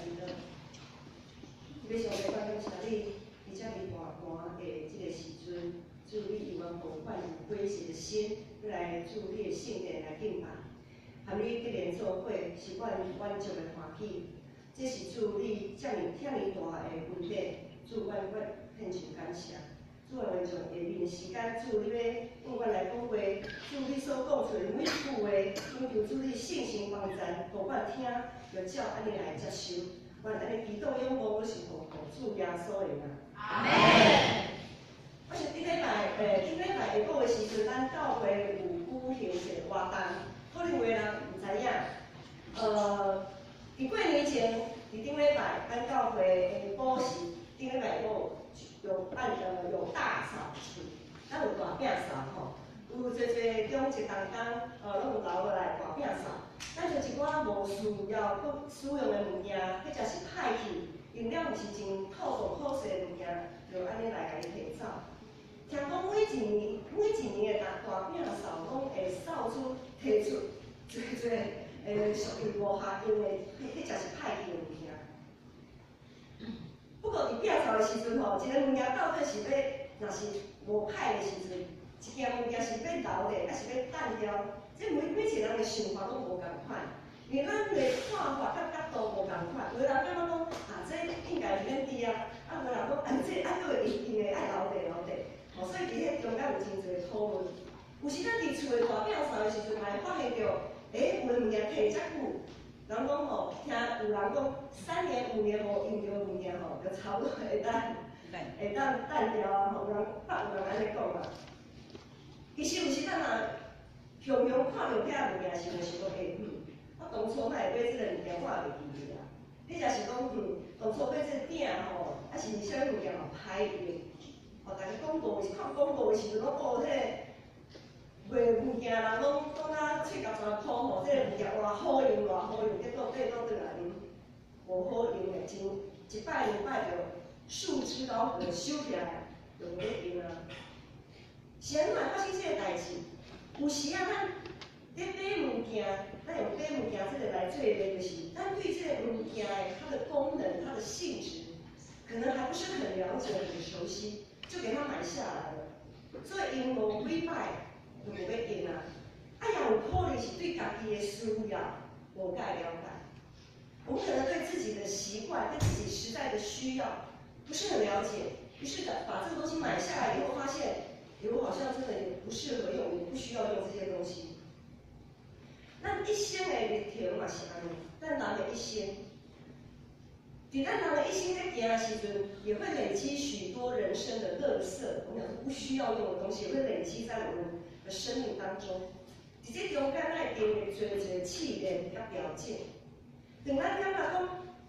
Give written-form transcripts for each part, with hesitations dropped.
祈禱。慈悲上帝，我感謝你，佇遮爾大寒的這個時陣，主你猶原予阮有悔罪的心，欲來主你的聖殿來敬拜，和你結連做伙，是阮滿足的歡喜。這是主你遮爾遮爾大的恩典，主阮阮獻上感謝。主啊，願將下面的時間，主你欲向阮來講話，主你所講出的每一句話，懇求主你聖神幫贊，予阮聽，就照按呢來接受。阮按呢祈禱仰望，是奉主耶穌的名。阿門。我是頂禮拜，頂禮拜下晡的時陣，咱教會有舉行一個活動，可能有的人毋知影。佇過年前，佇頂禮拜，咱教會下晡時，頂禮拜下晡有辦有大掃除，咱有大摒掃吼，有濟濟中一同工，攏有留落來大摒掃。咱將一寡無需要閣使用的物件，或者是歹去，用了毋是真妥當好勢的物件，就按呢來共伊提走。聽講每一年每一年的大大摒掃，攏會掃出提出濟濟屬於無合用的，或者是歹去的物件。不過佇摒掃的時陣吼，一個物件到底是欲，若是無歹的時陣，一件物件是欲留咧，抑是欲擲掉？這每每一個人的想法攏無仝款，因為咱的看法佮角度無仝款。有的人感覺講啊，這應該免丟啊，啊，有的人講啊，這啊，閣會一定會愛留咧留咧。吼，所以佇彼中間有真濟討論。有時咱佇厝的大摒掃的時陣，嘛會發現著，欸，有的物件提遮久，人講吼，聽有人講3年5年無用著的物件吼，就差不多會當擲掉啊。吼，有人捌有人按呢講啦。其實有時咱若雄雄看著遐物件時，會想講，欸，我當初哪會買這個物件，我也袂記得啊。或者是講，當初買這個鼎吼，抑是啥物物件吼歹用。吼，逐家廣告看廣告的時陣，攏哦，彼個賣物件人攏講啊喙頰全箍吼，這個物件偌好用偌好用，結果缀到轉來恁無好用的，真一擺兩擺就束之高閣，收起來就無咧用啊。是按怎會發生這個代誌？有時啊，咱咧買物件，咱用買物件這個來做例，就是咱對這個物件的它的功能、它的性質，可能還不是很了解、很熟悉，就給它買下來了。所以用無幾擺就無欲用啊。啊，也有可能是對家己的需要無蓋了解。我們可能對自己的習慣、對自己實在的需要不是很了解，於是把這個東西買下來以後，發現，我好像真的也不適合用，也不需要用這些東西。咱一生的歷程嘛是按呢，咱人的一生，佇咱人的一生咧行的時陣，也會累積許多人生的垃圾，我們講不需要用的東西，也會累積在我們的生命當中。佇這中間，咱會經歷濟濟試煉佮調整。當咱感覺講，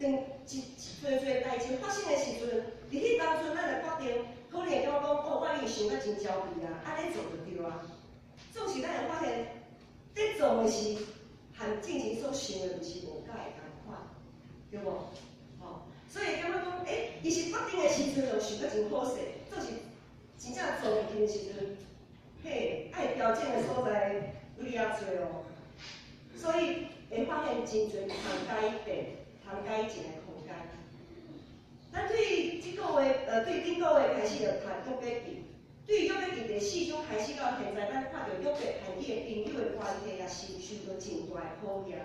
當一濟濟代誌發生的時陣，佇彼當陣，咱就決定，可能會感覺講，哦，我已經想甲真焦慮啊，按呢做就對啊。總是咱會發現，佇做的是和進前所想的毋是無佮會仝款，對無？吼，所以感覺講，欸，其實決定的時陣就想甲真好勢，總是真正做入去的時陣，嘿，愛調整的所在有爾濟哦。所以會發現真濟通改變、通改進的空間。咱對這個月，對頂個月開始就讀約伯記，對約伯記第四章開始到現在，咱看著約伯和伊的朋友的關係也是受著真大的考驗。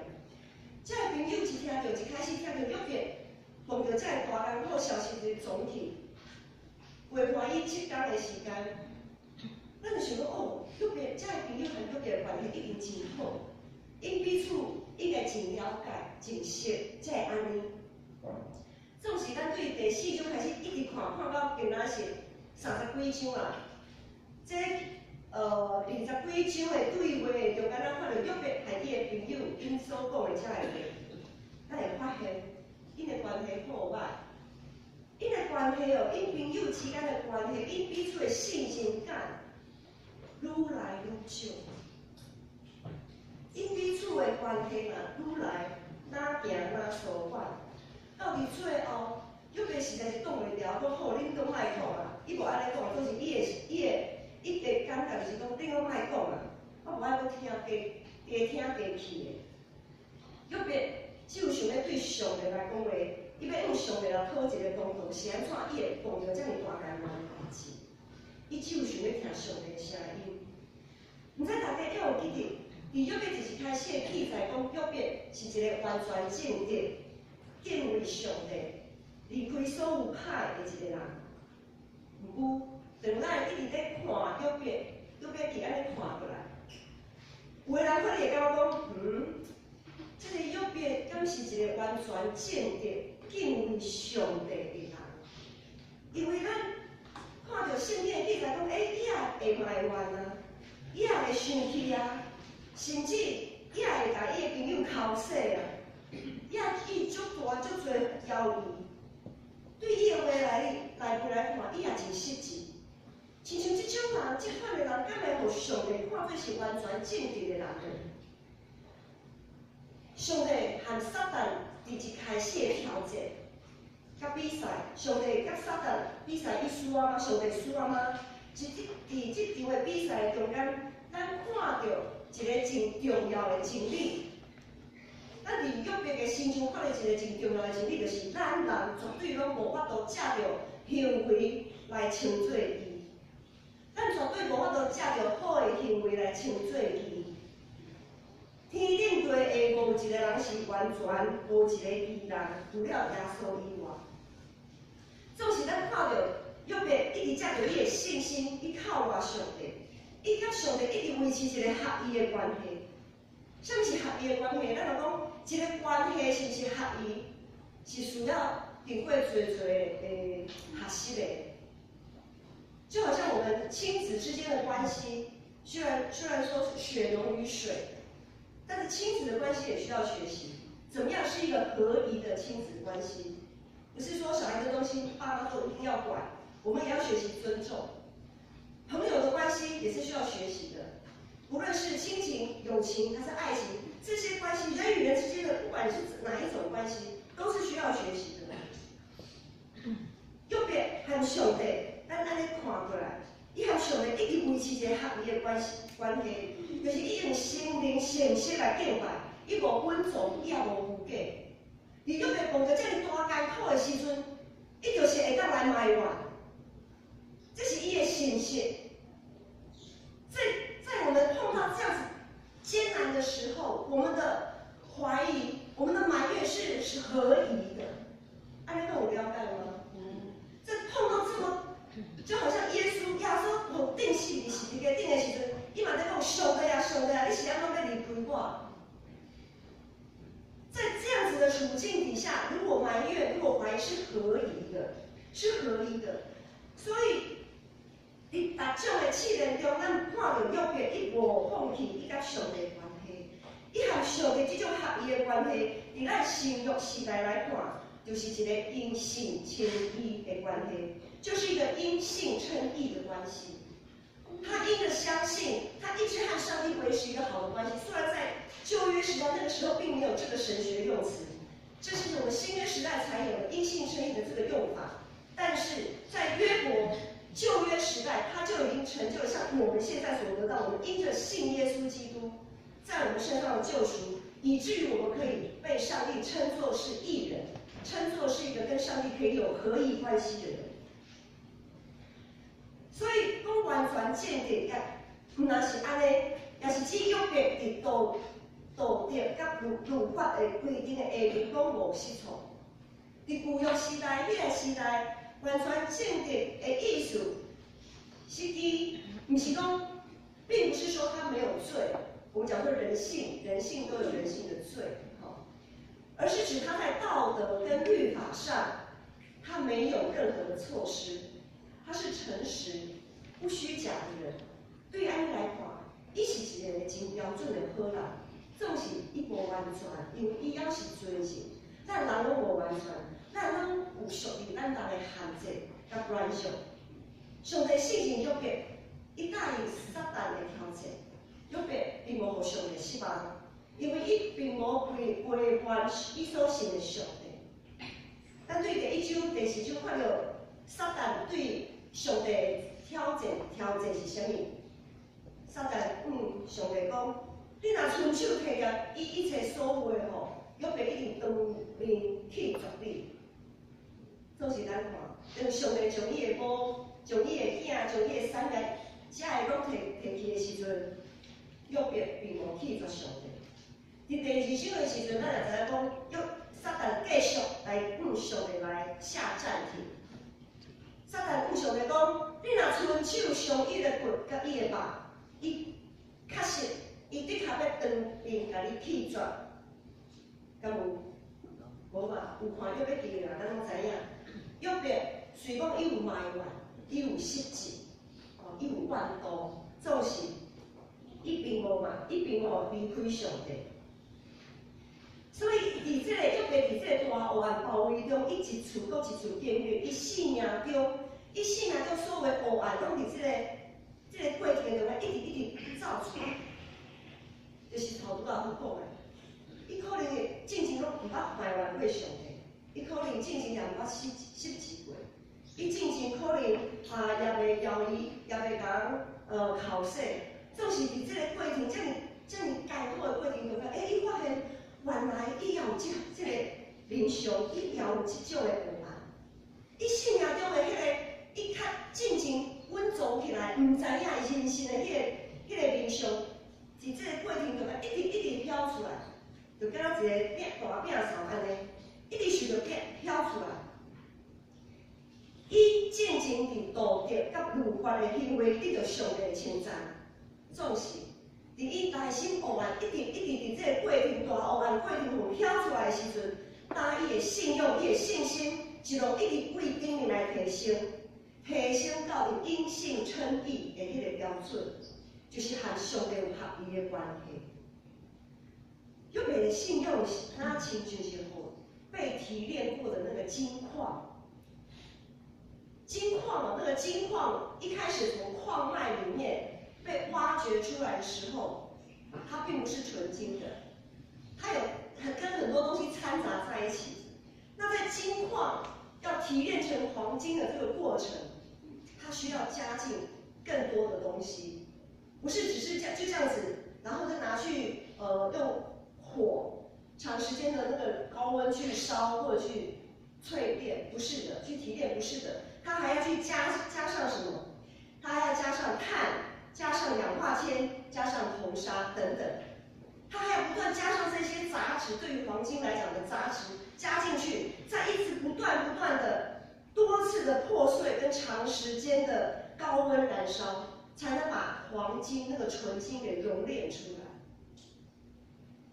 這个朋友一聽著，一開始聽著約伯碰著這个大艱苦消息就總去，袂歡喜7工的時間，咱就想講哦，約伯這个朋友和約伯的關係一定真好，𪜶彼此應該真了解、真熟，才會按呢。總是咱對第四章開始一直看，看到今仔是30幾章啊。這二十幾章的對話中間，咱看著約伯和伊的朋友𪜶所講的這個話，咱會發現𪜶的關係好歹，𪜶的關係哦，𪜶朋友之間的關係，𪜶彼此的信任感愈來愈少。𪜶彼此的關係嘛，愈來若行若疏遠。到佇最後，約伯實在是擋袂牢，講好，恁攏莫講啊！伊無按呢講，總是伊的感覺就是講，恁攏莫講啊！我無愛閣聽加加聽加去的。約伯只有想欲對上帝來講話，伊欲向上帝來討一个公道，是按怎伊會碰著遮爾大艱難的代誌？伊只有想欲聽上帝的聲音。毋知大家猶有記得，佇約伯一開始的記載講，約伯是一個完全正直、敬畏上帝、離開所有歹的一個人。毋過，當咱一直咧看約伯，約伯記按呢看過來，有的人可能會感覺講，這個約伯敢是一個完全正直、敬畏上帝的人？因為咱看著聖經的記載講，欸，伊也會埋怨啊，伊也會生氣啊，甚至伊也會共伊的朋友剾洗啊，伊也起足大足濟謠言。對伊的話來來回來看，伊也真失職。親像這種人，這款的人，敢會予上帝看做是完全正直的人呢？上帝和撒旦佇一開始的挑戰佮比賽，上帝佮撒旦比賽，伊輸啊嗎？上帝輸啊嗎？佇這場的比賽中間，咱看著一个真重要的真理。咱佇約伯的身上看著一个真重要的真理，就是咱人絕對攏無法度藉著行為來稱做義。咱絕對無法度藉著好的行為來稱做義。天頂地下無一個人是完全無一個義人，除了耶穌以外。總是咱看著約伯一直藉著伊的信心，伊靠倚上帝，伊佮上帝一直維持一個合意的關係。啥物是合意的關係？咱就講一個關係是毋是合意，是需要經過濟濟的學習的。就好像我們親子之間的關係，雖然說血濃於水，但是親子的關係也需要學習，怎麼樣是一個合宜的親子關係？不是說小孩的東西爸媽都一定要管，我們也要學習尊重。朋友的關係也是需要學習的，無論是親情、友情還是愛情，這些關係，人與人之間的，不管是哪一種關係，都是需要學習的。約伯和上帝，咱按呢看過來，伊和上帝一直維持一個合宜的關係，就是伊用心靈誠實來敬拜，伊無隱藏，伊也無虛假。佇約伯碰著遮爾大艱苦的時陣，伊就是會當來埋怨，這是伊的信實。在我們碰到這樣子艱難的時候，我們的懷疑、我們的埋怨是合宜的。按呢有了解嗎？這碰到這麼，就好像耶穌予釘死佇十字架頂的時陣，伊嘛咧講上帝啊，上帝啊，你是按怎欲離開我？在這樣子的處境底下，如果埋怨、如果懷疑是合宜的，是合宜的。所以，佇逐種的試煉中，咱看著約伯伊無放棄伊佮上帝的關係，伊和上帝這種合宜的關係，佇咱新約時代來看，就是一個因信稱義的關係，就是一個因信稱義的關係。他因着相信，他一直和上帝維持一個好的關係。雖然在舊約時代那個時候並沒有這個神學用詞，這是我們新約時代才有的因信稱義的這個用法。但是在約伯舊約時代，他就已經成就了像我們現在所得到，我們因着信耶穌基督在我們身上的救贖，以至於我們可以被上帝稱作是義人，稱作是一個跟上帝可以有合宜關係的人。所以講完全正直，也毋但是按呢，也是指約伯佇道德佮律法的規定的下面攏無失錯。佇舊約時代，彼個時代，完全正直的意思，是指毋是講，並不是說他沒有罪。我們講說人性，人性都有人性的罪，吼，而是指他在道德跟律法上，他沒有任何的錯失，他是誠實、不虛假的人。對按呢來看，伊是一個真標準的好人，總是伊無完全，因為伊猶是罪人。咱人攏無完全，咱攏有屬於咱人的限制佮軟弱。上帝信任約伯，伊答應撒旦的挑戰，約伯並無予上帝失望，因為伊並無違反伊所信的上帝。咱對第一章、第四章看著撒旦對上帝挑戰，挑戰是啥物？撒旦向上帝講：你若伸手提著伊一切所有的吼，約伯已經當面棄絕你。總是咱看，當上帝將伊的某、將伊的囝、將伊的產業，遮的攏提提去的時陣，約伯並無棄絕上帝。佇第二章的時陣，咱也知影講，約撒旦繼續來向上帝來下戰帖。撒旦向上帝講：你若伸手傷伊的骨佮伊的肉，伊確實，伊的確欲當面共你棄絕，敢有？無嘛？有看約伯記啦，咱攏知影。約伯雖講伊有埋怨，伊有失職，哦，伊有怨妒，總是伊並無嘛，伊並無離開上帝。所以，佇這個約伯佇這個大黑暗包圍中，伊一次閣一次經歷，伊生命中所有的黑暗，攏佇這個過程中間一直一直走出來，就是頭拄仔有講的，伊可能會進前攏毋捌埋怨過上帝，伊可能進前也毋捌失職過，伊進前可能啊也袂猶豫，也袂共人剾洗，總是佇這個過程遮爾遮爾艱苦的過程中間，欸，伊發現原來伊也有這個面相，伊也有這種的黑暗。伊生命中的彼個，伊較進前隱藏起來，毋知影人生的彼個面相，佇這個過程中間一直一直飄出來，就敢若一個餅大餅掃按呢，一直受著餅飄出來。伊進前佇道德佮律法的行為得著上帝的稱讚，總是佇伊內心黑暗一直一直佇這個過程大黑暗過程中飄出來的時陣，當伊的信仰、伊的信心一路一直對頂面來提升，提升到佇因信稱義的彼個標準，就是和上帝有合一的關係。約伯的信仰是敢親像是吼被提煉過的那個金礦。金礦哦，那個金礦一開始從礦脈裡面被挖掘出來的時候，它並不是純金的，它有跟很多東西摻雜在一起。那在金礦要提煉成黃金的這個過程，它需要加進更多的東西，不是只是這樣就這樣子，然後就拿去用火長時間的那個高溫去燒或者去淬煉，不是的，去提煉不是的。它還要去加上什麼？它還要加上碳，加上氧化鉛，加上硼砂等等。它還要不斷加上這些雜質，對於黃金來講的雜質加進去，再一直不斷不斷的多次的破碎跟長時間的高溫燃燒，才能把黃金那個純金給熔煉出來。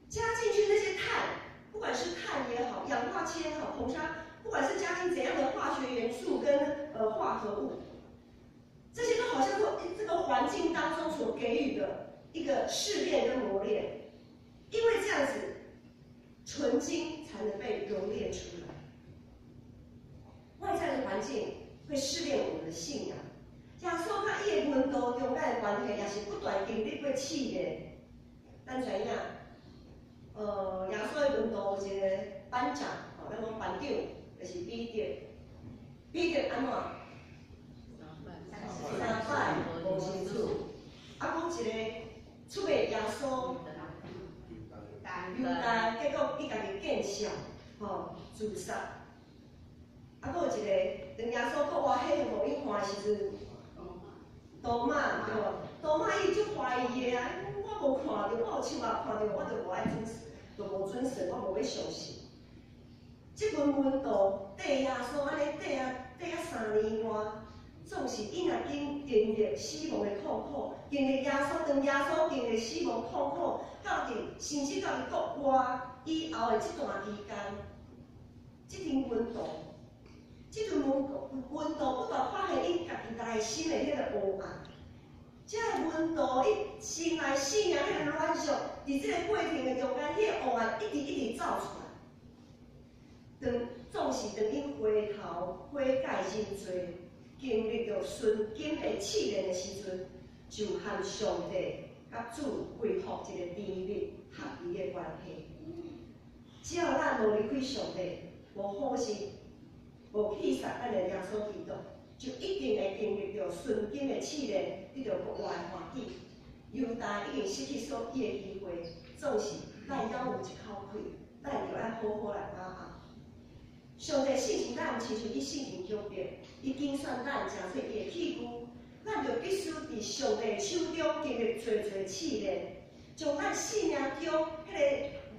加進去那些碳，不管是碳也好，氧化鉛也好，硼砂。不管是加進怎樣的化學元素跟化合物，這些都好像說這個環境當中所給予的一個試煉跟磨練，因為這樣子純金才能被熔煉出來。外在的環境會試煉我們的信仰。耶穌佮伊的門徒中間的關係也是不斷經歷過試煉。咱知影，耶穌的門徒有一個班長，吼，咱講班長。就是彼得，彼得按怎？三擺無認主，啊，閣一個出賣耶穌，猶大，結果伊家己見笑，吼，自殺。啊，閣有一個，當耶穌復活顯現予𪜶看的時陣，多馬對無？多馬伊足懷疑的啊，我無看著，我有親眼看著，我就無愛準，就無準神，我無欲相信。這群門徒綴耶穌按呢綴啊綴啊3年外，總是伊若經歷死亡的痛苦，經歷耶穌當耶穌經歷死亡痛苦，到佇甚至到佇復活以後的這段期間，這群門徒不斷發現𪜶家己內心的彼個黑暗。這个門徒伊心內信仰彼個軟弱，佇這個過程的中間，彼個黑暗一直一直走出來。當總是當𪜶回頭悔改認罪，經歷著純金的試煉的時陣，就和上帝佮主恢復一個甜蜜合一的關係。只要咱無離開上帝，無放棄，無棄殺咱的耶穌基督，就一定會經歷著純金的試煉，得著國外的歡喜。猶大已經失去所有的機會，總是咱猶有一口氣，咱就愛好好來把握。上帝性情咱親像伊性情約伯，伊揀選咱成做伊的器具，咱就必須佇上帝手中經歷濟濟試煉，將咱生命中彼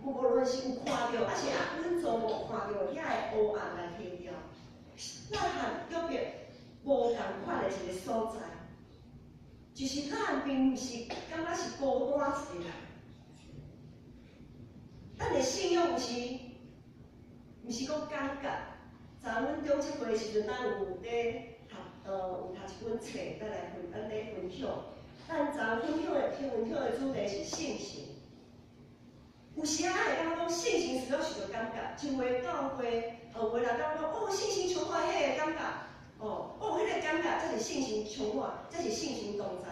個無論是有看著，抑是啊穩做無看著遐个黑暗來提掉。咱和約伯無仝款的一個所在，就是咱並毋是感覺是孤單一個人，咱的信仰有時毋是講感覺。昨阮中秋節的時陣，咱有佇讀，有讀一本冊，咱來分，咱咧分享。咱昨分享的主題是信心。有時仔咱會感覺講信心需要受著感覺，像有的教會，有的人感覺講，哦，信心充滿彼个感覺，哦，哦，彼個感覺才是信心充滿，才是信心同在。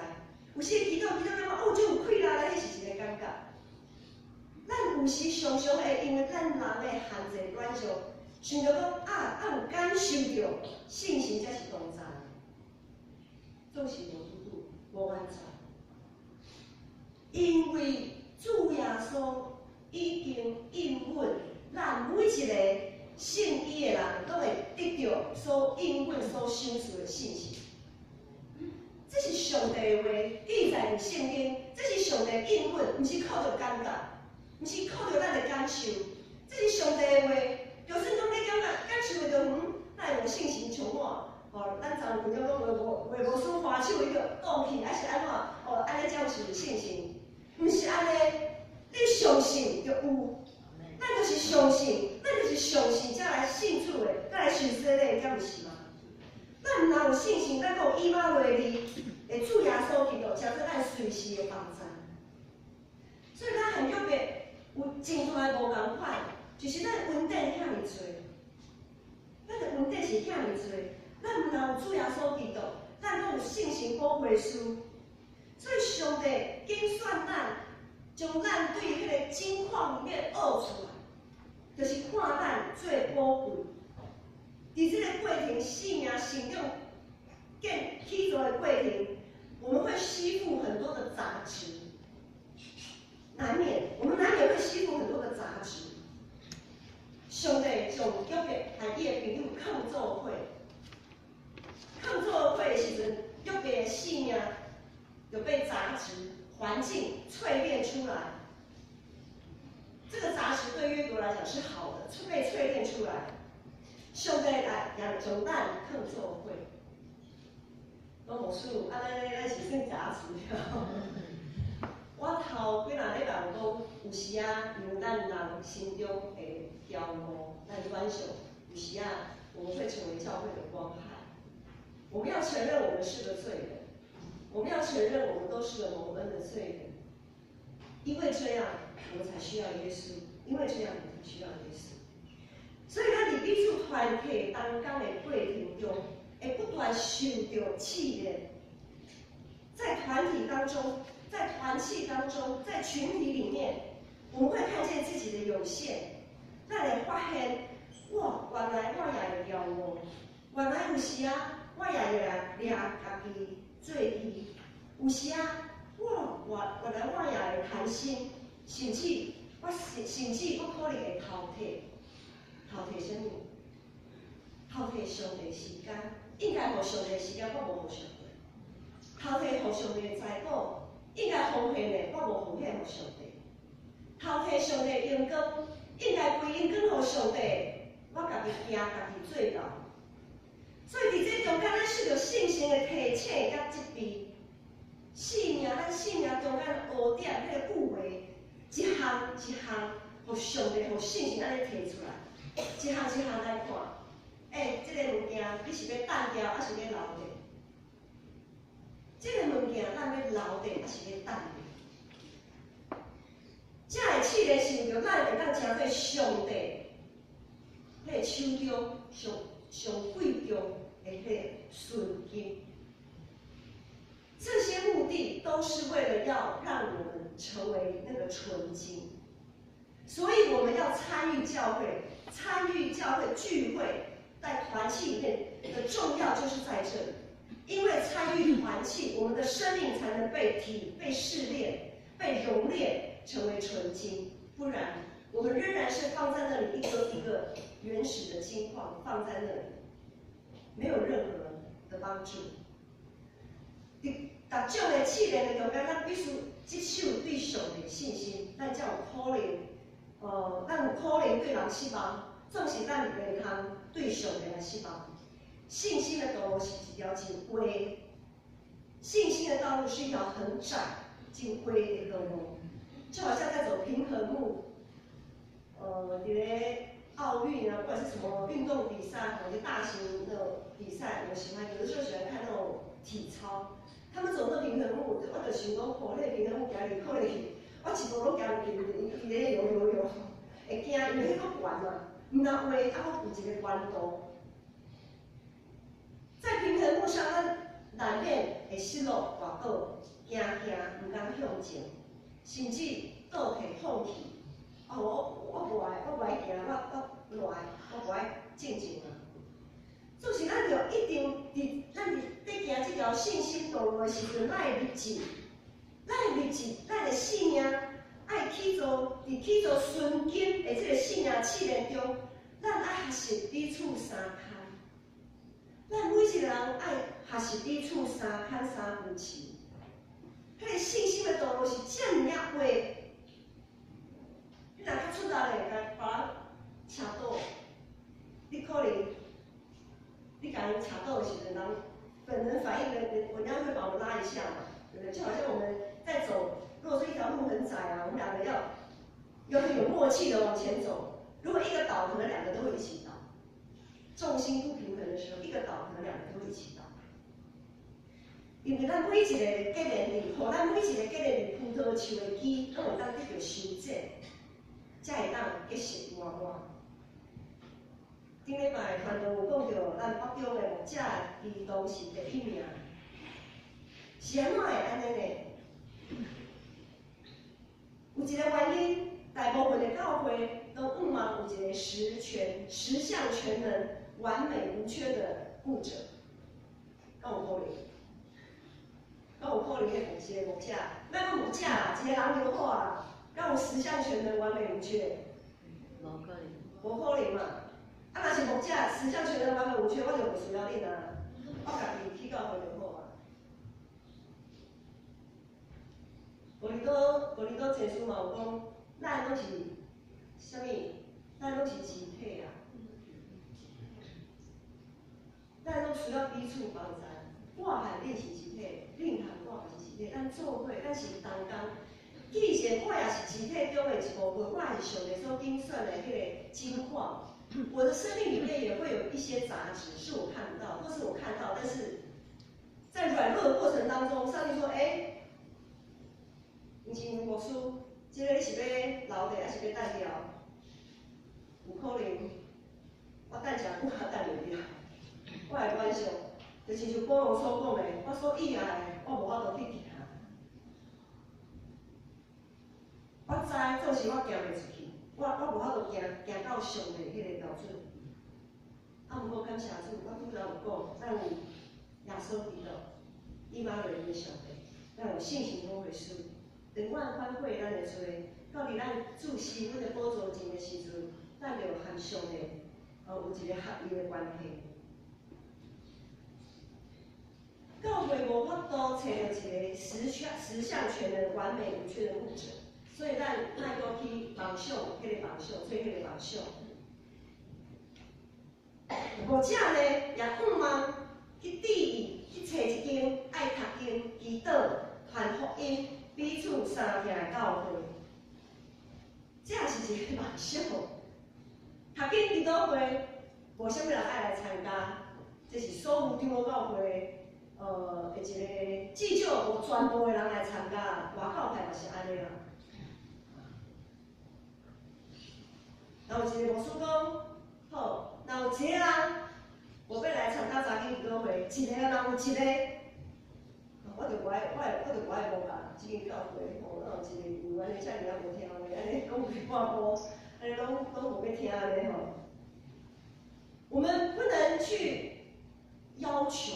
有時祈禱祈禱感覺，哦，足有氣力咧，彼是一個感覺。咱有時常常會因為咱人的限制軟弱，想著講啊啊有感受著信心才是同在，總是無拄拄，無完全。因為主耶穌已經應允咱每一個信伊的人，攏會得著所應允、所賞賜的信心。這是上帝的話記載佇聖經，這是上帝應允，毋是靠著感覺，毋是靠著咱的感受，這是上帝的話。就算講你感覺感受袂著遠，咱會有信心充滿。吼，咱昨昏講講話無輸花手伊就擋去，抑是按怎？哦，按呢才有是信心，毋是按呢，你相信就有，咱就是相信，咱就是相信才來信主的，才來受洗禮，敢毋是嗎？咱毋但有信心，咱閣有以馬內利的主耶穌基督，成做咱隨時的幫贊。所以咱和約伯有真大的無仝款，就是咱恩典遐爾濟，咱的恩典是遐爾濟，咱毋但有主耶穌基督，咱閣有聖神保惠師。所以上帝揀選咱，將咱對彼个金礦裡面挖出來，就是看咱做寶貴。佇這个過程，生命成長、建起造的過程，我們會吸附很多的雜質，難免，我們難免會吸附很多的雜質。上帝將約伯和伊的朋友囥做伙，囥做伙的時陣，約伯的性命就被雜質環境淬煉出來。這個雜質對約伯來講是好的，被淬煉出來。上帝來也將咱囥做伙。講牧師，按呢咱是算雜質了。我頭幾若禮拜有講，有時啊，因為咱人心中的驕傲，咱軟弱，有時啊，我們會成為教會的光害。我們要承認我們是個罪人，我們要承認我們都是個蒙恩的罪人。因為這樣，我們才需要耶穌；因為這樣，我們才需要耶穌。所以，咱佇彼此團契同工的過程中，會不斷受著試煉。在團體當中，在團契當中，在群體裡面，我們會看見自己的有限。咱會發現，哇，原來我也會驕傲，原來有時啊，我也會來掠家己做義。有時啊，我原來我也會貪心，甚至我可能會偷摕，偷摕啥物？偷摕上帝時間，應該予上帝時間，我無予上帝。偷摕予上帝的財寶，應該奉獻的，我無奉獻予上帝。偷摕上帝榮光，應該歸榮光予上帝，我家己行家己做到。所以佇這中間，咱受著聖神的提醒佮責備，生命咱生命中間污點彼个污穢，一項一項，予上帝、予聖神按呢提出來，一項一項來看。欸，這个物件你是欲擲掉，抑是欲留著？這个物件咱欲留著，抑是欲擲掉？這个試煉是為著咱會當成做上帝彼个手中上上貴重的彼个純金。這些目的都是為了要讓我們成為那個純金，所以我們要參與教會，參與教會聚會，在團契裡面的重要就是在這裡，因為參與團契，我們的生命才能被提、被試煉、被熔煉，成為純金，不然我們仍然是放在那裡一個一個原始的金礦放在那裡，沒有任何的幫助。佇逐種的試煉的中間，咱必須持守對上帝的信心，咱才有可能，咱有可能對人失望，總是咱袂通對上帝來失望。信心的道路是一條真彎，信心的道路是一條很窄、真彎的道路，就好像在走平衡木。佇咧奧運啊，不管是什麼運動比賽，或者大型的比賽，我喜歡有的時候喜歡看那種體操，他們走那平衡木，我就想講，吼，那個平衡木行入可能我一步攏行入去，伊咧游游游，會驚，因為彼個懸嘛，毋但彎，閣有一個懸度。在平衡木上，咱難免會失落、跌倒、驚嚇，毋敢向前，甚至倒退、放棄。啊，我無愛，我無愛行，我落來，我無愛進前啊。就是咱著一定佇咱佇咧行這條信心道路的時陣，咱會立志，咱會立志，咱的性命愛去做，佇去做純金的這個性命試煉中，咱愛學習彼此相牽。咱每一個人愛學習彼此相牽相扶持。彼個信心的道路是遮爾仔彎。你若較出力的，共別人車倒，你可能你共𪜶車倒的時陣，人本能反應的，人家會把我們拉一下嘛，對不對？就好像我們在走，如果說一條路很窄啊，我們兩個要很有默契的往前走。如果一個倒，可能兩個都會一起倒。重心不平衡的時候，一個倒，可能兩個都會一起倒。因為咱每一個結連佇，予咱每一個結連佇葡萄樹的枝，攏會當得著修剪，才會當結實滿滿。頂禮拜傳道有講著，咱北中的牧者伊當是第一名，是按怎會按呢呢？有一個原因，大部分的教會都向望有一個十全、十項全能、完美無缺的牧者，敢有可能？敢有可能彼一個牧者，莫講牧者啦，一個人就好啊，敢有十項全能、完美無缺？無可能。無可能嘛！啊，若是牧者十項全能、完美無缺，我就無需要恁啊，我家己去教會就好啊。哥林多前書嘛有講，咱攏是啥物？咱攏是肢體啊，咱攏需要彼此幫助。我和恁是肢體，恁和我嘛是肢體，咱做伙，咱是同工。既然我也是肢體中的一部分，我也是上帝所揀選的彼個金礦。我的生命裡面也會有一些雜質，是我看不到，或是我看到，但是在軟弱的過程當中，上帝說：“欸，吳金牧師，這個你是欲留著，還是欲擲掉？有可能我等誠久，我擲袂掉，我的感受，就親像保羅所講的，我所以愛的，我無法度去行。我知，總是我行袂出去，我無法度行行到上帝彼個標準。啊，毋過感謝主，我拄才有講，咱有耶穌基督，以馬內利的上帝，咱有聖神保惠師，當阮反悔咱的罪，到佇咱注視阮的寶座前的時陣，咱就和上帝有一個合一的關係。教會無法度揣著一個十項全能、完美無缺的牧者，所以咱莫閣去妄想彼個妄想，做彼個妄想。牧者呢，也向望去致意去揣一間愛讀經、祈禱、傳福音、彼此相疼的教會，這也是一個夢想。讀經祈禱會，無啥物人愛來參加，這是所有長老教會，的一個至少無全部的人來參加，外口派嘛是按呢啦。若有一個牧師講，好，若有一個人無欲來參加查經祈禱會，一個若有一個，我就無愛，我就無愛無啦，這間教會吼，若有一個有按呢遮爾仔無聽話，按呢講幾半步，按呢攏無欲聽按呢吼。我們不能去要求，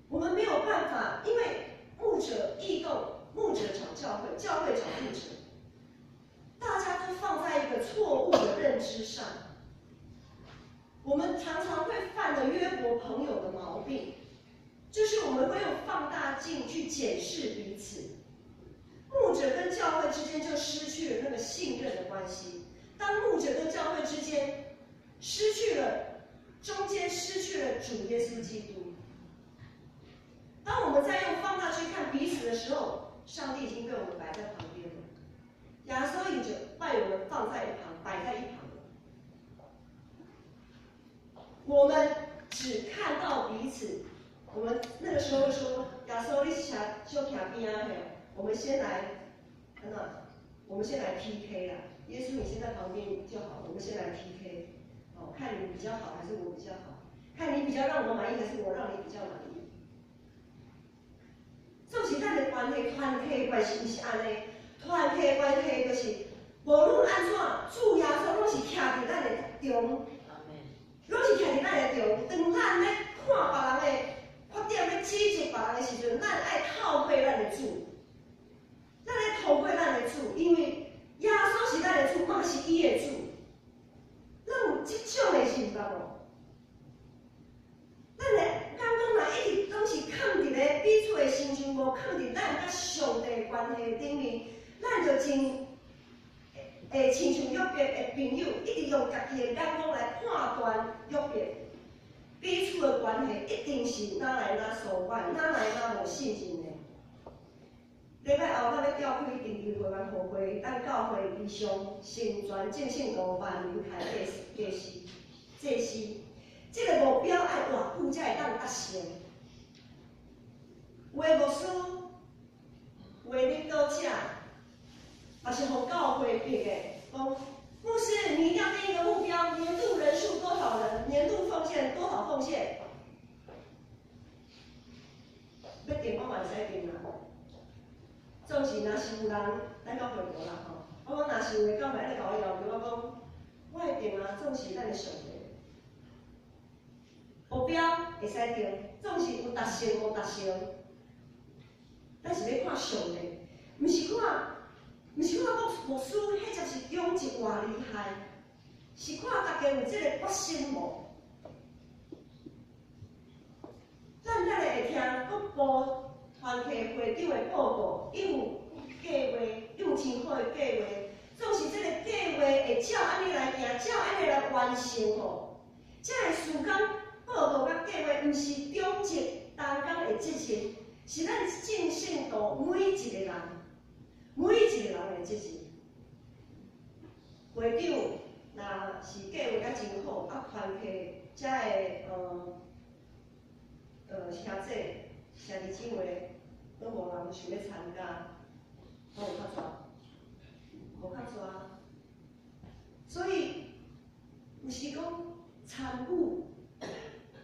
我們沒有辦法，因為牧者異動，牧者找教會，教會找牧者，大家我們常常會犯了約伯朋友的毛病，就是我們會用放大鏡去檢視彼此。牧者跟教會之間就失去了那個信任的關係。當牧者跟教會之間失去了，中間失去了主耶穌基督。當我們在用放大鏡看彼此的時候，上帝已經被我們擺在旁邊了，耶穌已經被我們放在一旁，擺在一旁了。我們只看到彼此，我們那個時候說，耶穌你徛小徛邊仔嘿，我們先來，那我們先來 PK 啦。耶穌你先在旁邊就好，我們先來 PK，哦，看你比較好還是我比較好，看你比較讓我滿意還是我讓你比較滿意。總是咱的關係，團體關係毋是按呢，團體關係就是無論按怎，主耶穌攏是徛佇咱的中，攏是徛佇咱的中。當咱咧看別人的缺點，欲指責別人的時陣，咱愛透過咱的主，咱愛透過咱的主，因為耶穌是咱的主，嘛是伊的主。咱有這種的認捌無？咱的眼光若一直攏是囥佇咧彼此的身上，無囥佇咱佮上帝的關係頂面，咱就真會親像約伯的朋友，一直用家己的眼光來判斷約伯，彼此的關係一定是哪來哪疏遠，哪來哪無信任的。禮拜後，咱欲召開定期會員會，咱教會異象成全眾聖徒萬人開祭司祭司。這個目標愛偌久才會當達成？有的牧師，有的領導者，也是予教會逼的，講牧師，你一定要定一個目標，年度人數多少人，年度奉獻多少奉獻。欲定我嘛會使定啦。總是若是有人，咱教會無啦吼。我講若是有的教會來共我要求，我講我會定啊，總是咱的上帝。目標會使定，總是有達成無達成。咱是欲看上帝，毋是看牧師，或者是長執偌厲害，是看大家有這個決心無。咱等下會聽國部團契會長的報告，伊有計劃，伊有真好的計劃。總是這個計劃會照按呢來行，照按呢來完成吼。這個事工報告佮計劃，毋是長執同工的責任，是咱眾聖徒每一個人，每一個人的責任。會長若是計劃甲真好，啊團契遮的兄弟兄弟姊妹攏無人想欲參加，攏有較濟，無較濟。所以，毋是講參與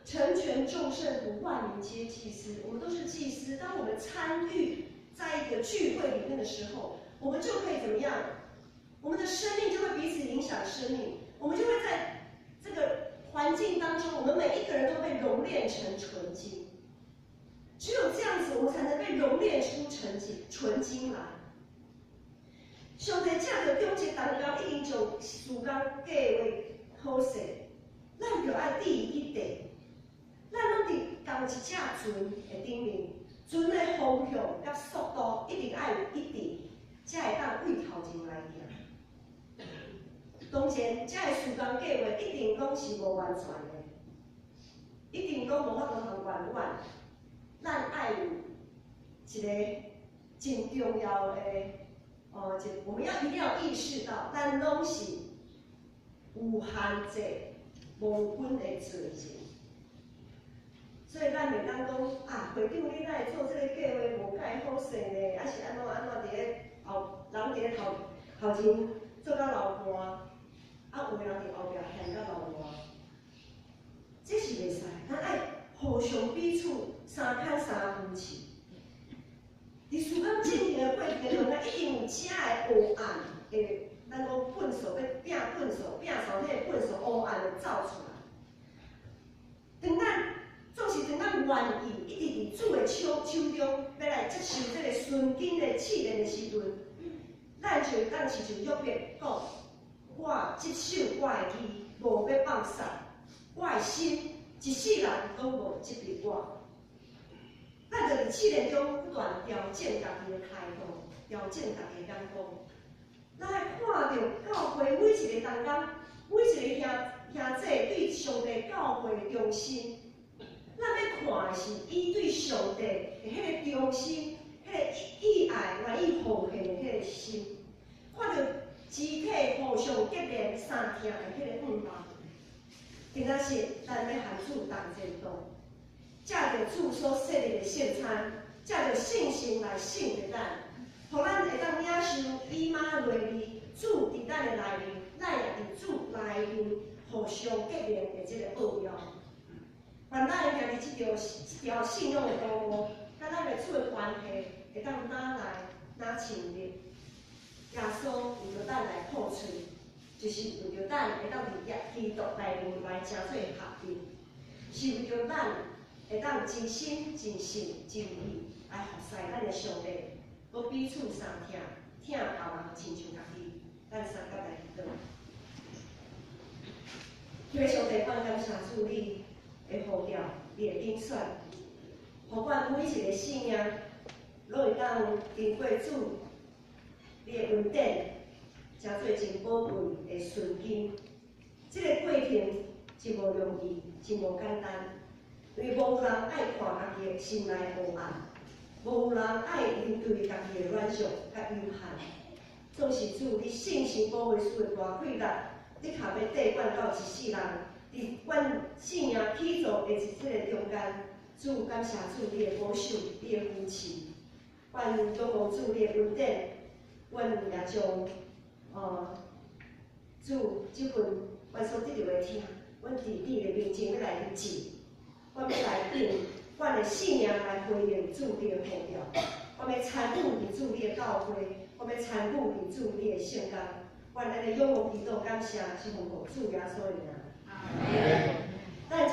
成全眾聖徒，萬民皆祭司，我們都是祭司。當我們參與在一個聚會裡面的時候，我們就可以怎麼樣？我們的生命就會彼此影響生命，我們就會在這個環境當中，我們每一個人都被熔煉成純金。只有這樣子，我們才能被熔煉出純金、純金來。上帝藉著長執同工已經將事工計劃好勢，咱就愛佇伊去綴。咱攏佇仝一隻船的頂面，船的方向佮速度一定愛有一致，才會當對頭前來行。當然，這个事工計劃一定攏是無完全的，一定攏無法度通圓滿。咱愛有一個真重要的，哦，我們要一定要意識到，咱攏是有限制、無本的罪人。所以咱袂當講啊，會長你哪會做這個計劃無蓋好勢呢？抑是按怎按怎佇咧後，人佇咧頭頭前做甲流汗，啊有的人佇後壁嫌甲流汗，這是袂使。咱愛互相彼此相牽相扶持。佇事工進行的過程中，咱一定有遮的黑暗的，咱講糞掃欲摒糞掃，摒掃彼个糞掃黑暗會走出來。當咱總是當咱願意一直佇主的手手中，欲來接受這個純金的試煉的時陣，咱就會當親像約伯講：我執守我的義，無欲放殺，我我的心一世人攏無責備我。咱就佇試煉中不斷調整家己的態度，調整家己的眼光。咱愛看著教會每一個同工，每一個兄兄姐對上帝教會的忠心。咱欲看的是伊對上帝的彼個忠心，彼個意愛願意奉獻的彼個心。看著肢體互相結連相疼的彼個向望。今仔日咱欲和主同前途，藉著主所設立的聖餐，藉著聖神來聖潔咱，予咱會當領受以馬內利，主佇咱的內面，咱也佇主內面互相結連的這个奧妙。願咱行佇這條信仰的道路，佮咱的主的關係會當愈來愈親密。耶穌為著咱來破喙，就是為著咱會當佇耶基督內面來成做合一，是為著咱會當真心、真性、真意來服侍咱的上帝，閣彼此相疼，疼別人親像家己。咱三甲來祈禱。天父上帝，阮感謝主你的呼召，你的揀選，予阮每一个生命，攏會當經過主你的恩典，成做真寶貴的純金。這个過程真無容易，真無簡單，因為無人愛看家己的心內黑暗，無人愛面對家己的軟弱佮有限。總是主你聖神保惠師的大氣力，的確欲綴阮到一世人，佇阮生命起造的這个中間，主感謝主你的保守，你的扶持，阮仰望主你的恩典，阮也將主這份阮所得著的疼，阮佇你的面前欲來獻祭，阮欲來用阮的生命來回應主你的呼召，我欲參與佇主你的教會，我欲參與佇主你的聖工，阮按呢仰望祈禱感謝，是奉主耶穌的名。阿門。